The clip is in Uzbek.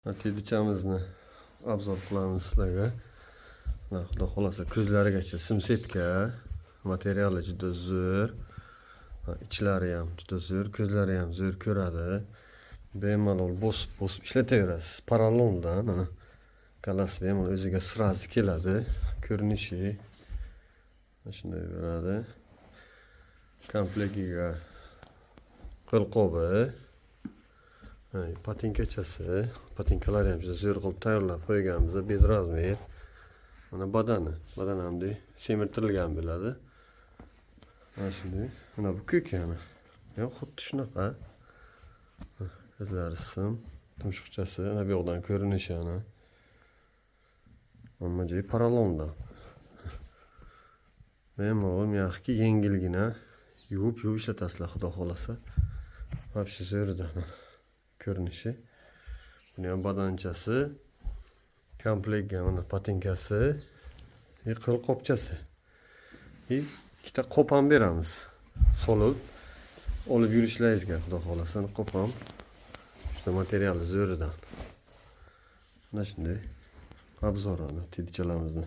Tedichamizni обзор qilamiz sizlarga. Mana, xudo xohlasa, ko'zlarigacha sim сетка, materiali juda zo'r. Ichlari ham juda zo'r, ko'zlari ham zo'r ko'radi. Bemalol bosib bosib ishlataverasiz. Porolondan mana kallasi bemalol o'ziga сразу keladi. Ko'rinishi mana shunday bo'ladi. Komplektiga qo'lqobi, patinkachasi, patinkalari ham juda zo'r qilib tayyorlab qo'yganmiz, без размер. Mana badani, badani ham semirtirilgan bo'ladi. Mana shunday. Mana bu ko'k yana. Yo'q, xuddi shunaqa. Ko'zlari sim, tumshuqchasi, ana bu yoqdan ko'rinishi ana. Hamma joyi porolondan. Bemalol мягкий, yengilgina yuvib yuvib ishlatasizlar, xudo xohlasa. Вообще zo'ridan ko'rinishi. Buni ham badanchasi, komplektga mana patinkasi и qo'lqopchasi. И ikkita qop ham beramiz. Solib olib yurishlaringizga, xudo xohlasa, qop ham juda materiali zo'ridan. Mana shunday обзор ana tedichalarimizni.